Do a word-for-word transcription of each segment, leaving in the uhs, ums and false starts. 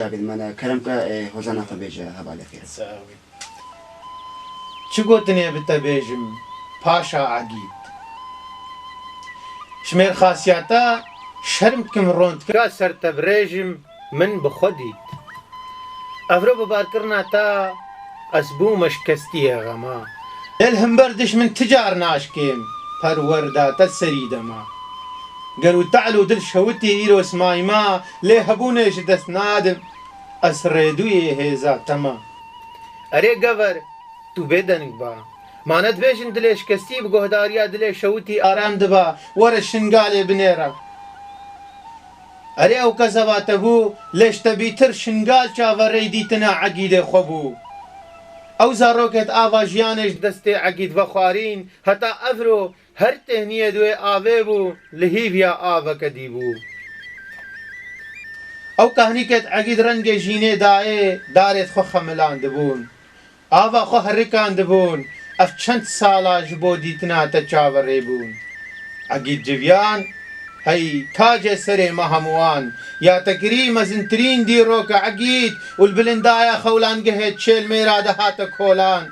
Çavên me ne, kerem ke, e, hozana xwe bêje, hevalê xêr. Sağ ol. Çi gotinê bi te bêjim, Paşa Egîd? Ji mêr xasiyata şerm dikim rond ka ser te birêjim, min bi xwe dît. Evro bi barkirina te ez bûme şikestiyê xema. Lê li himber dişmin ti car naşkêm, perwerda te serî dema. Ger û te'l û dil şewitî îro simayî ma, lê hebûnê ji dest nadim, ez rêdûyê hêza te ma. Erê gever, tu bêdeng ba. Ma ne dibêjin dilê şikestî bi guhdariya dilê şewitî arem diba, were Şingalê binêre. Erê ew kezeba te bû, lê ji te bîtir Şingal çaverêy dîtina Egîdê xwe bû. Ew zarokêt ava jiyanê ji destê Egîd vexwarîn, heta evro her têhniyê di wê avê bû, li hîviya aveke dî bû. Ew kahnîkêt Egîd rengê jînê dayê, darêt xwe xemilandibûn. Ava xwe herikandibûn, ev çend sala ji bo dîtina te çaverê bûn. Egîd Civyan, hey tacê serê me hemûwan, ya te kirî mezintirîn dîroke Egîd û li bilindaya xewlangehê Çêlmêra de hate kolan.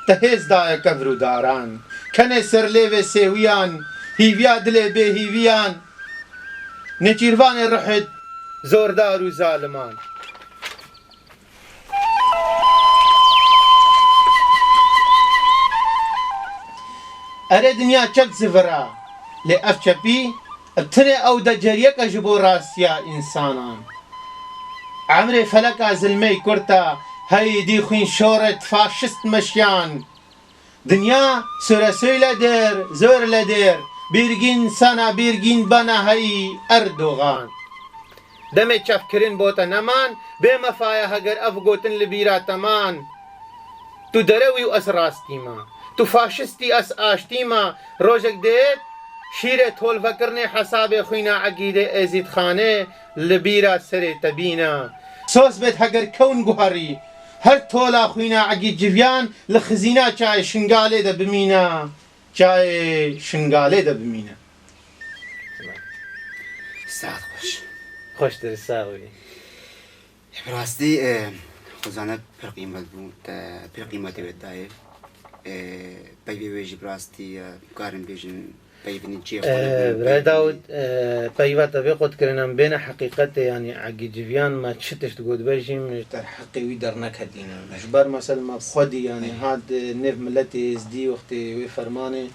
Te hêz daye kevr û daran, kenê ser lêvê sêwiyan, hîviya dilê bêhîviyan, nêçîrvanê rihêt zordar û zaliman. Erê dinya çep zivira, lê ev çepî bi tinê ew de ceriyeke ji bo rastiya însanan. Emrê feleka zilmey kurt e, hey dî xwîn şoret faşist meşiyan. Dinya sore söyle der, zor le der, bîrgîn sana bîrgîn bana hey Erdogan. Demê çavkirin bo te neman, bê mefaye heger ev gotin li bîra te man. Tu derewî û ez rastî me. Tu faşistî ez aştî me. Rojek dêt, şîrê tolvekirinê hesabê xwîna Egîdê Êzîdxanê li bîra serê te bîne. Soz bêt heger kewn guherî, her tola xwîna Egîd Civyan li xizîna çayê Şingalê de bimîne. Çayê Şingalê de bimîne. Saet xweş. Xweştir, sax bî. Bi rastî, e, xwezane pir qîmet bû, te pir qîmetê wê dayê. E, peyvê wê jî bi rastî, e, karin bêjin peyvînî çê xwe li Ee, Birayê Dawid, e, peyva te vê qut kirin, em bêne heqîqetê, yanî Egîd Civyan me çi tişt got bêjîm, derheqê wî derneketîne. Ji ber mesel me xwedî, yanî hat, e, nêv miletê êzdî wextê wê fermanê,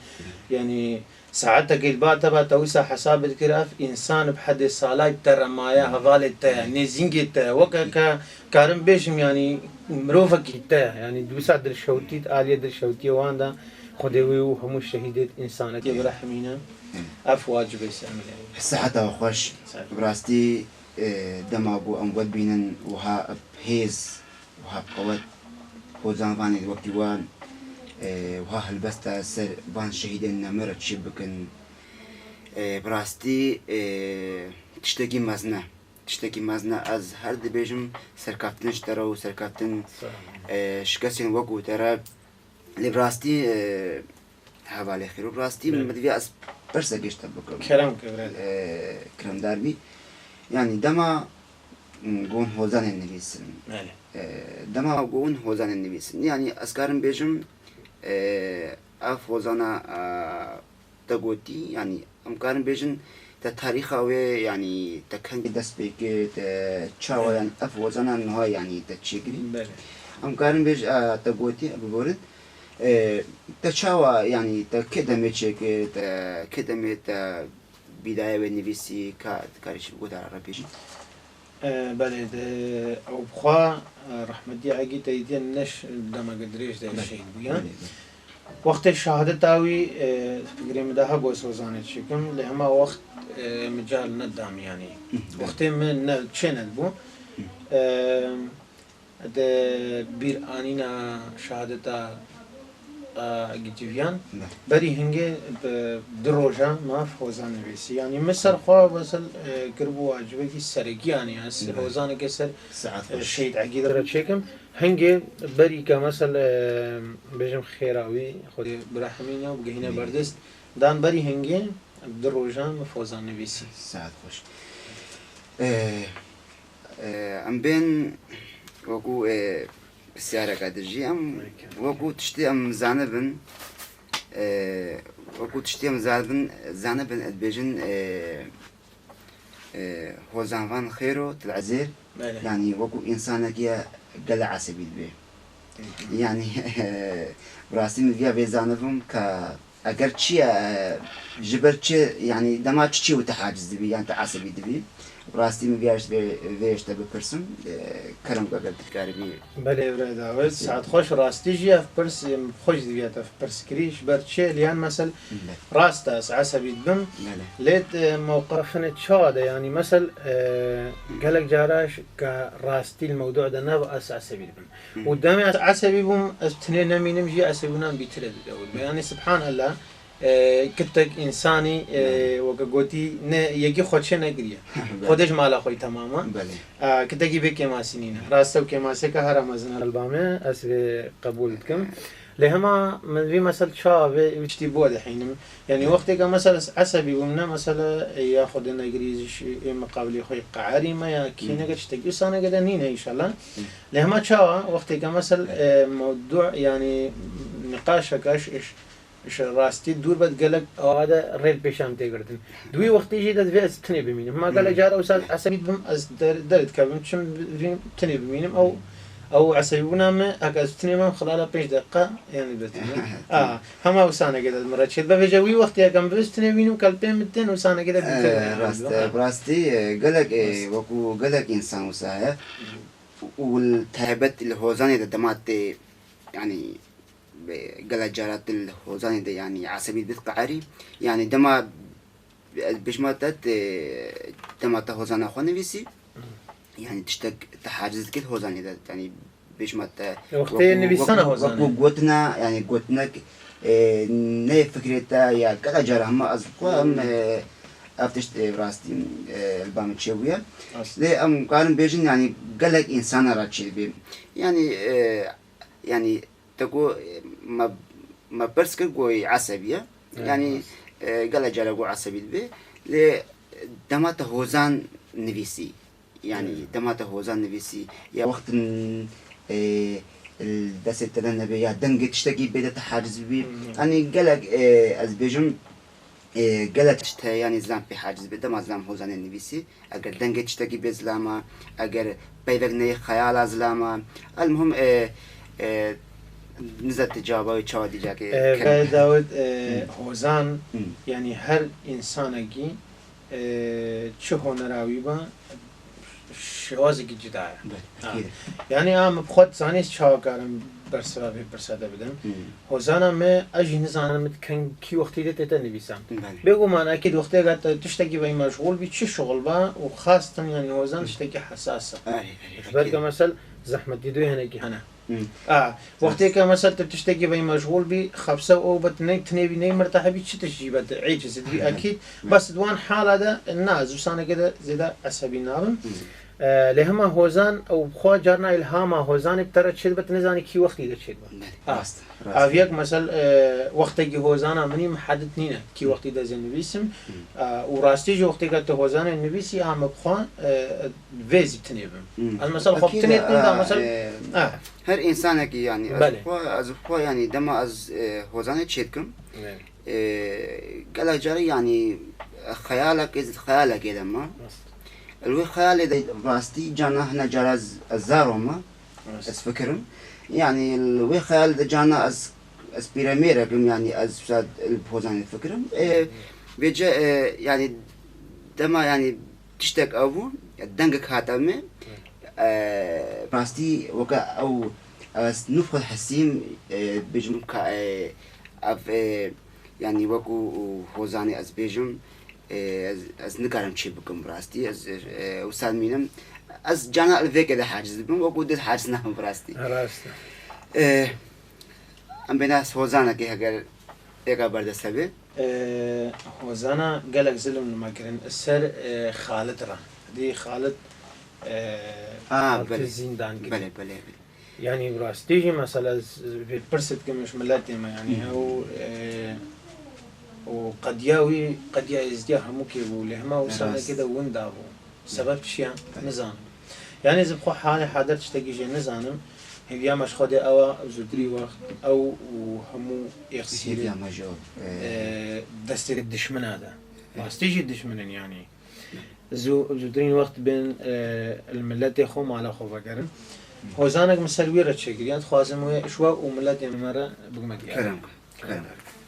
yanî Saetekê li ba te ba te wisa hesab dikir, ev însan bi hedê salay te re maye, hevalê te ye, nêzîngê te ye, weke ke karim bêjim, yanî mirovekî te ye, yanî di wisa dilşewtî, di aliyê dilşewtiyê wan de Xwedê wî û hemû şehîdêt însanekî birehmîne. Ev wacibê ser min e. Siheta we xweş. Bi rastî, e, dema ku em we dibînin wiha bi hêz, wiha bi qewet, hozan vanê wekî we, e, wiha helbesta ser van şehîdên nemir çi bikin. E, bi rastî, e, tiştekî mezin e. Tiştekî mezin e. Ez her dibêjim serkeftin ji te re û serkeftin, e, şikestên wekî te re. Lê bi rastî, e, hevalê xêr û bi rastî min divê ez pirsek ji te bikim. Kerem ke bira. E, keremdar bî. Yanî dema, m, gon hozanên nivîsin. Belê. E, dema gon hozanên nivîsin. Yanî ez karim bêjim, e, ev hozana, e, te gotî, yanî em karin bêjin te tarîxa wê, yanî te kengî dest pê kir, te çawa, yanî ev hozana niha, yanî te çêkirî. Belê. Em karin bêj, e, te gotî, biborin. E, te çawa, yanî te kê demê çêkir, te kê demê te bîdayê wê nivîsî, ka dikarî çi bi gotara re bêjî? E, belê, de, ew bi xwe, e, rehmetî Egîd Egîdiyan ne ş-, demeke dirêj de şehîd bûye. Belê, belê. Wextê şehadeta wî, e, fikrê min de hebû ez hozanê çêkim, lê hema wext, e, mical nedam, yanî. Hı, belê. Wextê min ne, çê nedibû. Hı. E, Di bîranîna şehadeta, a, Egîd Civyan, berî hingê bi du roja maf hozan nivîsî. Yanî min ser xwe, mesel, e, kiribû wacibekî serekî, yanî ez hozaneke ser, e, Şehîd Egîd re çêkim. Hingê berî ke, mesel, e, bêjim xêra wî, Xwedê birehmîne û bigihîne berdest, dan berî hingê bi du roja maf hozan nivîsî. Saet xweş. E, Em bên wekû, e, pisyareke din jî em wekû tiştê em zanibin, e, wekû tiştê em zanibin, zanibin dibêjin, e, e, Hozanvan Xêro Til Ezêr, Belê. Yanî wekû însanekî ye gelek esebî dibe. Hı hı. Yanî, bi rastî min viya vê zanibim ka eger çi ye, e, ji ber çi, yanî dema çi çi wî te haciz dibî, yan te esebî dibî. Bi rastî min viya ji vê, vê ji te bipirsim, e, kerem ku eger tu dikaribî. Belê, birayê Dawid, saet xweş, rastî jî ev pirs, em, xwe jî diviya te pirs kirî, ji ber çi? Liyan mesel, Belê. Rast e, ez esebî dibim. Belê. Lê, e, mewqif hine çawa de, yanî mesel, e, gelek cara ş-, ke rastî li mewdû de nebe ez esebî dibim. Hı. Û demê ez esebî bûm, ez tinê nemînim jî esebîbûna min bîtir e dide. Yanî, subhanallah, e, kitek însanî, e, Hı. weke gotî, ne, yekî xwe çê nekiriye. Belê. Xwedê ji mala xwe yî temam e. Belê. E, kitekî bê kêmasî nîne. Rast e û kêmaseke hera mezin e. Elbame, ez vê qebûl dikim. Lê hema min vî mesel çawa vê tiştî bo dihînim. Yanî Hı. wextê ke mesel ez esebî bûm, ne mesele, e, ya Xwedê negirî ji ê miqabilê xwe yî qeherî me ya kî Hı. neke tiştekî wisa neke de nîne înşallah. Hı. Lê hema çawa wextê ke mesel, Evet. e, mewdû, yanî niqaşeke ji, ji, ji rastî dûr be, gelek awa de rê li pêşan tê girtin. Di wî wextî jî de divê ez tinê bimînim. Hema gelek Hı. cara wisa esebî dibim, ez der-, derê dikevim, çim bivînim, tinê bimînim. Ew, ew esebîbûna me, heke ez tinê bim, xilala pênc deqa, yanî, betin. A, hema wisa neke de min re çêdibe. Vêca wî wextê yekê em bi tinê bînim, ke li pê min tên, wisa neke de bîtir. Eh, rast e, bi rastî, eh, gelek, eh, Rast. wekû gelek însan wisa heye. Û li taybet li Hozanê de dema tê, yanî, be-, gelek cara tu li Hozanê de, yanî, esebî dibit qeherî. Yanî, dema, ez bêjma te, te, dema te Hozana xwe nivîsî, yanî, tiştek te haciz dikir Hozanê de, yanî, bêjma te Wextê wekû, nivîsana wekû, Hozanê. wekû gotina, yanî, gotinek, e, ne fikrê te ya gelek cara hema ez dixwazim, Hmm. e, ev tişt, e, rastî, e, li ba min çêbûye. Rast. Lê em karin bêjin, yanî, gelek însana re çêdibê. Yanî, e, yanî, te got, e, me, me pirs kir, got, esebî ye. Evet, Yanî, rast. e, gelek cara got esebî dibê. Lê dema te Hozan nivîsî, Yanî, Evet. dema te Hozan nivîsî, ya wextin, e, li destê te de nebe, ya dengê tiştekî bê de te haciz bibî. Hı hı. Yanî, gelek, e, ez bêjim, e, gelek tişt heye, yanî zilam pê haciz bê, dema zilam Hozanê nivîsî. Eger dengê tiştekî bê zilama, eger peyvek neyê xeyala zilama. Elmuhim, e, e, nize tu cewaba wê çawa dîcakê E, kene. Ve Dawid, e, Hı. Hozan, Hı. yanî her însanekî e, çi honera wî be, şêwazekî cuda ye. Belê, Ha. ekîd e. Yanî, a, min bi xwe dizanî ez çawa karim bersiva vê pirsa te bidim. Hmm. Hozana me, ez jî nizanim min keng kî wextî de tête nivîsan. Belê. Bêguman, ekîd wextê ke te tiştekî vey meşxûl bî, çi şixul be û xastin, yanî, hozan Hmm. tiştekî hesas e. Erê, erê, Ji ber ekîd ke e. mesel, zehmetî duyê hinekî hene. Hmm. A, wextê ke mesel tu tiştekî vey meşxûl bî, xebse û be tu ney, tinê bî ney mirtehibî, çi tişt jî be tu êciz dibî, Hı hı. ekîd. Hı. Bes di wan hala de, na, ez wisa neke de zêde esebî nabim. Hı. E, lê hema hozan ew xwe carna îlhama hozanê bi te re çêdibe, tu nizanî kî wextî de çêdibe. Belê, Ha. rast, rast. Ev yek mesel, e, wextekî hozana min î mihedid nîne, kî Hı. wextî de ez ê nivîsim. Hı. E, û rastî jî wextê ke tu hozanê nivîsî, a min bi xwe, e, vê zî tinê bim. Hmm. Ez mesela xwe Ekîd tinê e, tim da, a, mesela, e, ha. her însanekî, yanî, ez Belê. xwe, ez xwe, yanî, dema ez, e, hozanê çêdikim, Belê. e, gelek carî, yanî, xeyalekê, xeyalekê de ma. Rast. Li wê xeyalê de rastî cana hine cara ez, ez zaro me. Rast. Ez fikirim. Yanî, li wê xeyalê de cana ez, ez pîremêrek im, yanî, ez wisa li hozanê fikirim. E, vêce, e, yanî, dema, yanî, tiştek ew bû, dengek hate min. E, rastî weke ew, ez nû xwe hesîm, e, bêjim ka, e, ev, e, yanî, wekû hozanê ez bêjim, e, ez, ez nikarim çê bikim bi rastî. Ez, e, wisa dimînim. Ez cana li vê ke de haciz dibim, wekû dê haciz nabim bi rastî. Rast e. E, em bêne ez hozanekê heger êka berdest hebe. E, hozana gelek zilm li me kirin. Ser, e, Xalid re. Dî Xalid, e, A, Xalid belê. zîndan kirin. Belê, belê, belê. Yanî bi rastî jî mesela z-, vê pirsê dikim ji miletê me, yanî Hmm. ew, e, û qediya wî, qediya êzdiya hemûkê bû, lê hema wisa Rast. nekê de winda bû. Sebeb çi ye? Belê. Nizanim. Yani ez bi xwe halê hadir tiştekî jê nizanim. Hêviya me ji Xwedê ew e, zûtirî wext ew û hemû êxsîrê Hêviya me ji ew. e, destê dişmina de. Rastî jî dişmin in yani. Zû, zûtirîn wext bên e, li miletê xwe mala xwe vegerin. Hozanek min ser wî re çêkiriye, dixwazim wê ji we û miletê me re bigme diyar. Kerem. Kerem.